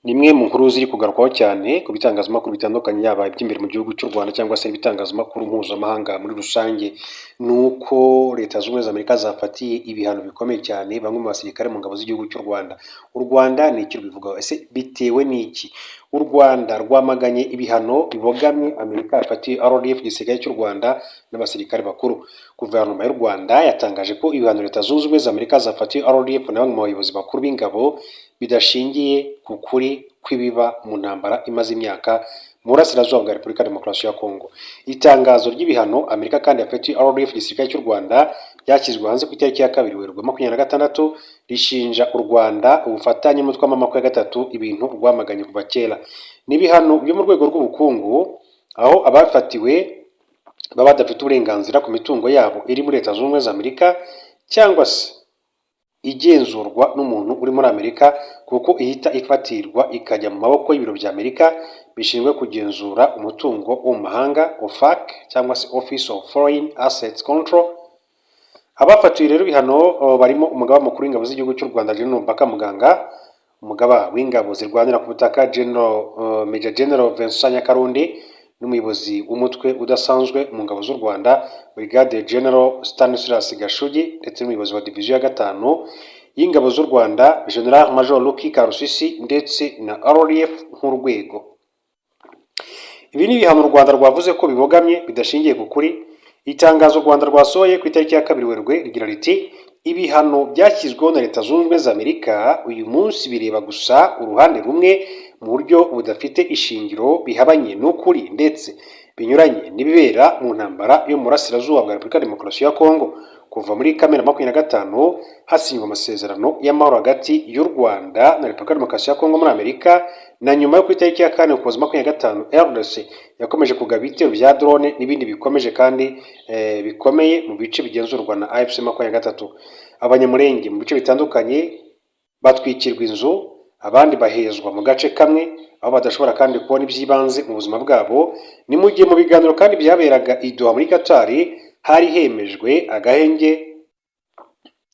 Ni imwe mu nkuru ziri kugarukwaho cyane ku bitangazamakuru bitandukanye, yaba iby'imbere mu gihugu cy'u Rwanda cyangwa se ibitangazamakuru mpuzamahanga muri rusange, ni uko Leta Zunze Ubumwe za Amerika zafatiye ibihano bikomeye cyane bamwe mu basirikare mu ngabo z'igihugu cy'u Rwanda. U Rwanda ni icyo rubivugaho? Ese bitewe n'iki? U Rwanda rwamaganye ibihano bibogamye Amerika yafatiye RDF, igisirikare cy'u Rwanda, n'abasirikare bakuru. Guverinoma y'u Rwanda yatangaje ko ibihano Leta Zunze Ubumwe za Amerika zafatiye RDF na bamwe mu bayobozi bakuru b'ingabo bidashingiye ku kuri kw'ibiba mu ntambara imaze imyaka mu burasirazuba bwa Repubulika ya Demokarasi ya Kongo. Itangazo ry'ibihano Amerika kandi yafatiye RDF, igisirikare cy'u Rwanda, ryashyizwe hanze ku itariki ya 2 Werurwe 26, rishinja u Rwanda ubufatanye n'umutwe wa M23, ibintu rwamaganye kuva kera. Ni ibihano byo mu rwego rw'ubukungu, aho abafatiwe baba badafite uburenganzira ku mitungo yabo iri muri Leta Zunze Ubumwe za Amerika cyangwa se igenzurwa n'umuntu uri muri Amerika, kuko ihita ifatirwa ikajya mu maboko y'ibiro bya Amerika bishinzwe kugenzura umutungo wo mu mahanga, OFAC cyangwa se Office of Foreign Assets Control. Abafatiwe rero ibihano barimo umugaba mukuru w'ingabo z'igihugu cy'u Rwanda, General Mbaka Muganga, umugaba w'ingabo zirwanira ku butaka, General Major General Vincent Nyakarundi, n'umuyobozi w'umutwe udasanzwe mu ngabo z'u Rwanda, Brigadier General Stanislas Gashugi, ndetse n'umuyobozi wa diviziyo ya gatanu y'ingabo z'u Rwanda, General Major Lucky Karusisi, ndetse na RDF nk'urwego. Ibi ni ibihano u Rwanda rwavuze ko bibogamye, bidashingiye ku kuri. Itangazo u Rwanda rwasohoye ku itariki ya 2 Werurwe rigira riti: "Ibihano byashyizweho na Leta Zunze Ubumwe za Amerika uyu munsi bireba gusa uruhande rumwe mu buryo budafite ishingiro, bihabanye n'ukuri ndetse binyuranye n'ibibera mu ntambara yo mu burasirazuba bwa Repubulika ya Demokarasi ya Kongo." Kuva muri Kamena 25 hasinywa amasezerano y'amahoro hagati y'u Rwanda na Repubulika ya Demokarasi ya Kongo muri Amerika, na nyuma yo ku itariki ya 4 Ukuboza 25, RDC yakomeje kugaba ibitero bya drone n'ibindi bikomeje kandi bikomeye mu bice bigenzurwa na AFC 23. Abanyamurenge mu bice bitandukanye batwikirwa inzu, abandi bahezwa mu gace kamwe aho badashobora kandi kubona iby'ibanze mu buzima bwabo. Ni mu gihe mu biganiro kandi byaberaga i Doha muri Qatar hari hemejwe agahenge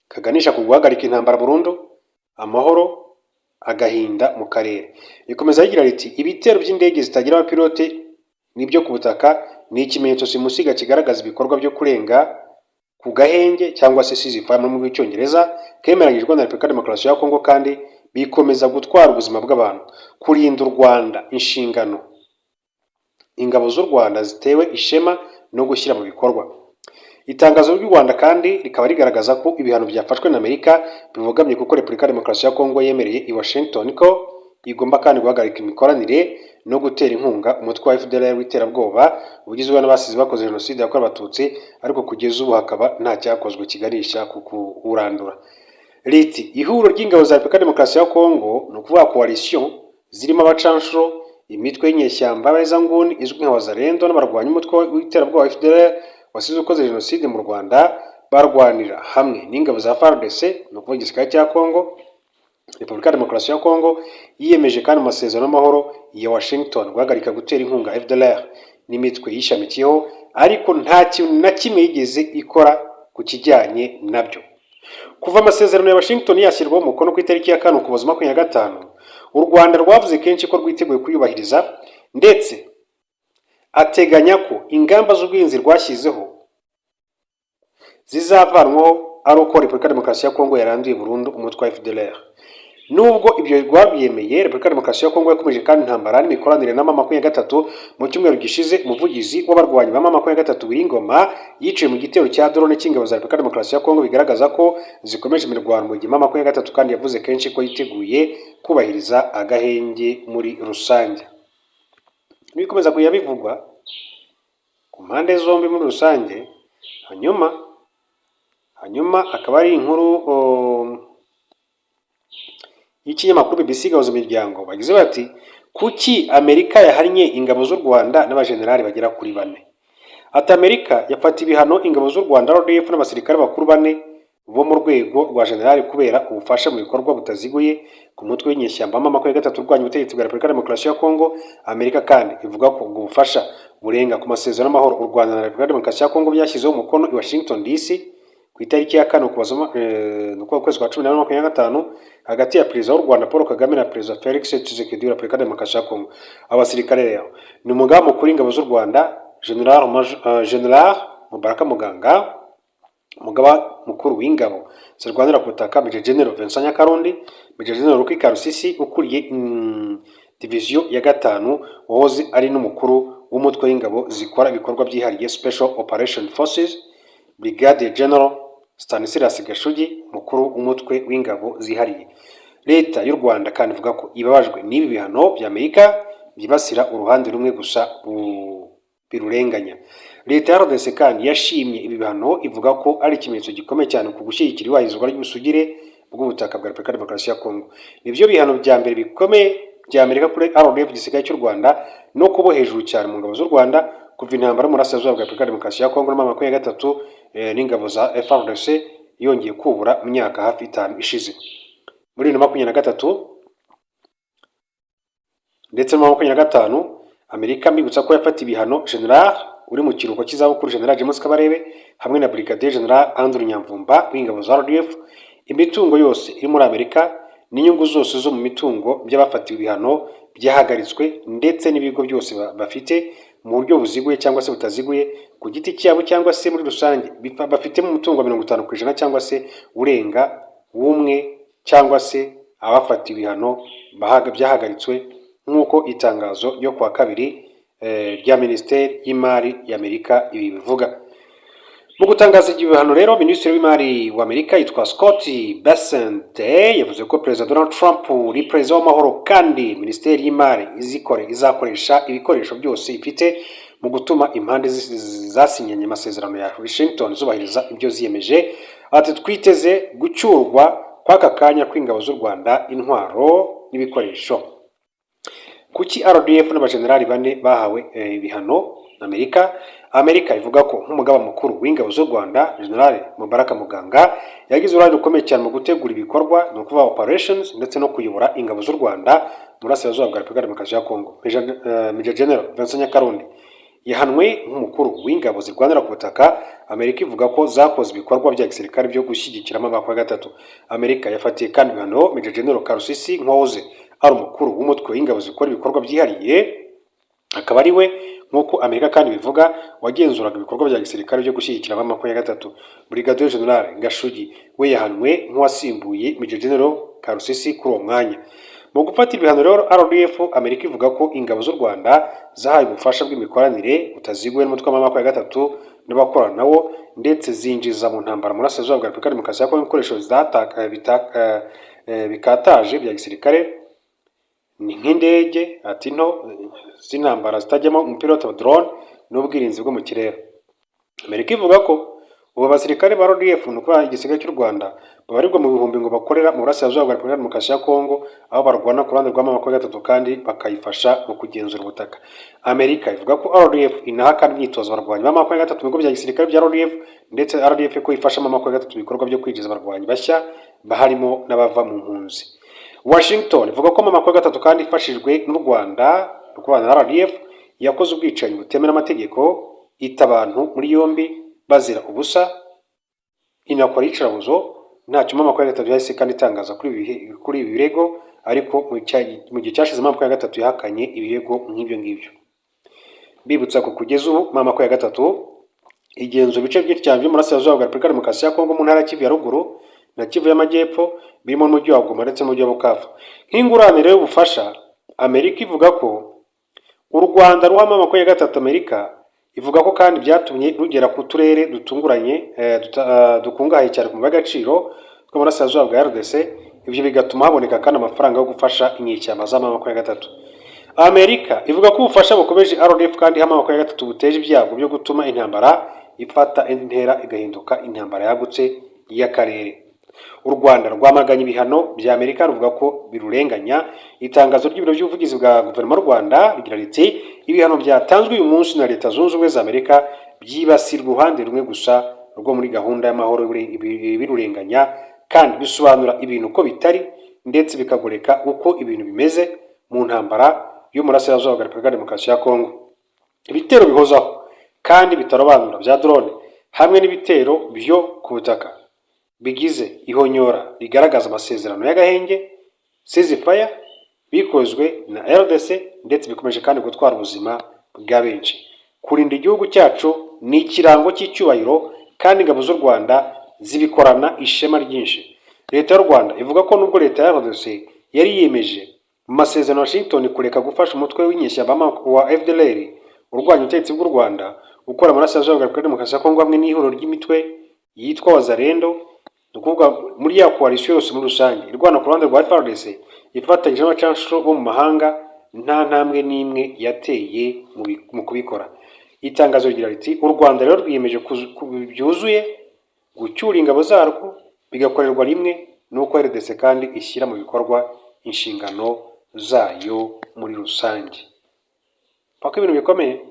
kaganisha ku guhagarika intambara burundu, amahoro agahinda mu karere. Rikomeza rigira riti: "Ibitero by'indege zitagira abapilote n'ibyo ku butaka ni ikimenyetso simusiga kigaragaza ibikorwa byo kurenga ku gahenge cyangwa se ceasefire mu rurimi rw'Icyongereza kemeranyijwe na Repubulika ya Demokarasi ya Kongo, kandi bikomeza gutwara ubuzima bw'abantu. Kurinda u Rwanda, inshingano ingabo z'u Rwanda zitewe ishema no gushyira mu bikorwa." Itangazo ry'u Rwanda kandi rikaba rigaragaza ko ibihano byafashwe na Amerika bibogamye, kuko Repubulika ya Demokarasi ya Kongo yemereye i Washington ko igomba kandi guhagarika imikoranire no gutera inkunga umutwe wa FDLR w'iterabwoba ugizwe n'abasize bakoze jenoside yakorewe Abatutsi, ariko kugeza ubu hakaba nta cyakozwe kiganisha ku kuwurandura. Riti: "Ihuriro ry'ingabo za Repubulika ya Demokarasi ya Kongo, ni ukuvuga coalition zirimo abacanshuro, imitwe y'inyeshyamba y'abahezanguni izwi nka Wazalendo n'abarwanya umutwe w'iterabwoba wa FDLR wasize ukoze jenoside mu Rwanda, barwanira hamwe n'ingabo za FARDC, ni ukuvuga igisirikare cya Kongo, Repubulika ya Demokarasi ya Kongo, yiyemeje kandi mu masezerano y'amahoro ya Washington guhagarika gutera inkunga FDLR n'imitwe yishamikiyeho, ariko nta kintu na kimwe yigeze ikora ku kijyanye nabyo." Kuva amasezerano ya Washington yashyirwaho umukono ku itariki ya 4 Ukuboza 25, u Rwanda rwavuze kenshi ko rwiteguye kuyubahiriza, ndetse ateganya ko ingamba z'ubwirinzi rwashyizeho zizavanwaho ari uko Repubulika ya Demokarasi ya Kongo yaranduye burundu umutwe wa FDLR. Nubwo ibyo rwabyemeye, Repubulika ya Demokarasi ya Kongo yakomeje kandi intambara n'imikoranire na M23. Mu cyumweru gishize, umuvugizi w'abarwanyi ba M23, Willy Ngoma, yiciwe mu gitero cya drone cy'ingabo za Repubulika ya Demokarasi ya Kongo, bigaragaza ko zikomeje imirwano, mu gihe M23 kandi yavuze kenshi ko yiteguye kubahiriza agahenge muri rusange. Nibikomeza kujya bivugwa ku mpande zombi muri rusange. Hanyuma akaba ari inkuru y'ikinyamakuru BBC Gahuza Imiryango. Bagize bati: "Kuki Amerika yahannye ingabo z'u Rwanda n'abajenerali bagera kuri bane?" Ati: "Amerika yafata ibihano ingabo z'u Rwanda RDF n'abasirikare bakuru bane bo mu rwego rwa generali kubera ubufasha mu bikorwa butaziguye ku mutwe w'inyeshyamba M23 urwanya ubutegetsi bwa Repubulika ya Demokarasi ya Kongo. Amerika kandi ivuga ko ubwo bufasha burenga ku masezerano y'amahoro u Rwanda na Repubulika ya Demokarasi ya Kongo byashyizeho umukono i Washington DC. Ku itariki ya 4 Ukuboza, ni ukuvuga ukwezi kwa 12 25, hagati ya Perezida w'u Rwanda Paul Kagame na Perezida Felix Tshisekedi wa Repubulika Demokarasi ya Kongo. Abasirikare rero ni umugaba mukuru w'ingabo z'u Rwanda, General Mubaraka Muganga, umugaba mukuru w'ingabo zirwanira ku butaka, Major General Vincent Nyakarundi, Major General Ruki Karusisi ukuriye diviziyo ya gatanu, wahoze ari n'umukuru w'umutwe w'ingabo zikora ibikorwa byihariye, Special Operation Forces, Brigadier General Stanislas Gashugi, umukuru w'umutwe w'ingabo zihariye. Leta y'u Rwanda kandi ivuga ko ibabajwe n'ibi bihano bya Amerika byibasira uruhande rumwe gusa birurenganya. Leta ya RDC kandi yashimye ibi bihano, ivuga ko ari ikimenyetso gikomeye cyane ku gushyigikira iyubahirizwa ry'ubusugire bw'ubutaka bwa Repubulika Demokarasi ya Kongo. Nibyo bihano bya mbere bikomeye bya Amerika kuri RDF, igisirikare cy'u Rwanda, no kubo hejuru cyane mu ngabo z'u Rwanda kuva intambara y'umurasirazuba bwa Repubulika Demokarasi ya Kongo na 23 n'ingabo za FARDC yongeye kubura mu myaka hafi 5 ishize, muri 2023 ndetse na 25. Amerika, mbibutsa ko yafatiye ibihano General uri mu kiruhuko cy'izabukuru, General James Kabarebe, hamwe na Brigadier General Andrew Nyamvumba w'ingabo za RDF. Imitungo yose iri muri Amerika n'inyungu zose zo mu mitungo by'abafatiwe ibihano byahagaritswe, ndetse n'ibigo byose bafite mu buryo buziguye cyangwa se butaziguye, ku giti cyabo cyangwa se muri rusange, bafitemo umutungo wa 50% cyangwa se urenga w'umwe cyangwa se abafatiwe ibihano byahagaritswe, nk'uko itangazo ryo kuwa kabiri rya Minisiteri y'Imari y'Amerika ibi bivuga. Mu gutangaza ibyo bihano rero, Minisitiri w'Imari wa Amerika yitwa Scott Bessent yavuze ko Perezida Donald Trump ni perezida w'amahoro, kandi Minisiteri y'Imari izikore izakoresha ibikoresho byose ifite mu gutuma impande zasinyanye amasezerano ya Washington zubahiriza ibyo ziyemeje. Ati: "Twiteze gucyurwa kw'aka kanya kw'ingabo z'u Rwanda, intwaro n'ibikoresho." Kuki RDF n'abajenerali bane bahawe ibihano na Amerika? Amerika ivuga ko nk'umugaba mukuru w'ingabo z'u Rwanda, General Mubaraka Muganga, yagize uruhare rukomeye cyane mu gutegura ibikorwa, ni ukuvuga operations, ndetse no kuyobora ingabo z'u Rwanda mu burasirazuba bwa Repubulika Demokarasi ya Kongo. Major General Vincent Nyakarundi yahanwe nk'umukuru w'ingabo zirwanira ku butaka. Amerika ivuga ko zakoze ibikorwa bya gisirikare byo gushyigikira M23. Amerika yafatiye kandi ibihano Major General Karusisi nk'uwahoze ari umukuru w'umutwe w'ingabo zikora ibikorwa byihariye, akaba ari we, nk'uko Amerika kandi bivuga, wagenzuraga ibikorwa bya gisirikare byo gushyigikira M23. Brigadier General Gashugi we yahanwe nk'uwasimbuye Major General Karusisi kuri uwo mwanya. Mu gufata ibihano rero RDF, Amerika ivuga ko ingabo z'u Rwanda zahaye ubufasha bw'imikoranire butaziguye n'umutwe wa 23 n'abakorana nawo, ndetse zinjiza mu ntambara mu burasirazuba bwa Repubulika Demokarasi ya Kongo ibikoresho bikataje bya gisirikare, ni nk'indege ati nto z'intambara zitajyamo umupilote wa drone n'ubwirinzi bwo mu kirere. Amerika ivuga ko ubu abasirikare ba RDF, ni ukuvuga igisirikare cy'u Rwanda, babarirwa mu bihumbi ngo bakorera mu burasirazuba bwa Repubulika Demokarasi ya Kongo, aho barwana ku ruhande rwa 23 kandi bakayifasha mu kugenzura ubutaka. Amerika ivuga ko RDF inaha kandi imyitozo abarwanyi ba 23 mu bigo bya gisirikare bya RDF, ndetse RDF ko ifasha 23 ibikorwa byo kwinjiza abarwanyi bashya harimo n'abava mu mpunzi. Washington ivuga ko 23 kandi ifashijwe n'u Rwanda, Rwanda na RDF, yakoze ubwicanyi butemewe n'amategeko, ita abantu muri yombi bazira ubusa, inakora iyicarubozo. Ntacyo 23 yahise kandi itangaza kuri ibi birego, ariko mu gihe cyashize 23 yahakanye ibirego nk'ibyo ngibyo. Bibutsa ko kugeza ubu 23 igenzura ibice byinshi cyane by'umurasirazuba bwa Repubulika Demokarasi ya Kongo, mu ntara ya Kivu ya ruguru na Kivu y'Amajyepfo, birimo n'umujyi wa Goma ndetse n'umujyi wa Bukavu. Nk'ingurane rero y'ubufasha Amerika ivuga ko u Rwanda ruha 23, Amerika ivuga ko kandi byatumye rugera ku turere dutunguranye dukungahaye cyane ku mabuye y'agaciro tw'uburasirazuba bwa RDC, ibyo bigatuma haboneka kandi amafaranga yo gufasha inyeshyamba za 23. Amerika ivuga ko ubufasha bukomeje RDF kandi iha 23 buteje ibyago byo gutuma intambara ifata indi ntera, igahinduka intambara yagutse y'akarere. U Rwanda rwamaganye ibihano bya Amerika, ruvuga ko birurenganya. Itangazo ry'ibiro by'ubuvugizi bwa guverinoma y'u Rwanda rigira riti: "Ibihano byatanzwe uyu munsi na Leta Zunze Ubumwe za Amerika byibasira uruhande rumwe gusa rwo muri gahunda y'amahoro, birurenganya kandi bisobanura ibintu uko bitari, ndetse bikagoreka uko ibintu bimeze mu ntambara y'umurasirazuba bwa Repubulika ya Demokarasi ya Kongo. Ibitero bihozaho kandi bitarobanura bya drone hamwe n'ibitero byo ku butaka bigize ihonyora rigaragaza amasezerano y'agahenge, ceasefire, bikozwe na RDC, ndetse bikomeje kandi gutwara ubuzima bwa benshi. Kurinda igihugu cyacu ni ikirango cy'icyubahiro, kandi ingabo z'u Rwanda zibikorana ishema ryinshi. Leta y'u Rwanda ivuga ko nubwo leta ya RDC yari yiyemeje mu masezerano ya Washington kureka gufasha umutwe w'inyeshyamba wa FDLR urwanya ubutegetsi bw'u Rwanda ukora mu burasirazuba bwa Repubulika ya Demokarasi ya Kongo, hamwe n'ihuriro ry'imitwe yitwa Wazalendo, ni ukuvuga muri ya coalition yose muri rusange irwana ku ruhande rwa FARDC ifatanyije n'abacanshuro bo mu mahanga, nta ntambwe n'imwe yateye mu kubikora. Itangazo rigira riti: "U Rwanda rero rwiyemeje byuzuye gucyura ingabo zarwo, bigakorerwa rimwe n'uko RDC kandi ishyira mu bikorwa inshingano zayo muri rusange." Paka ibintu bikomeye.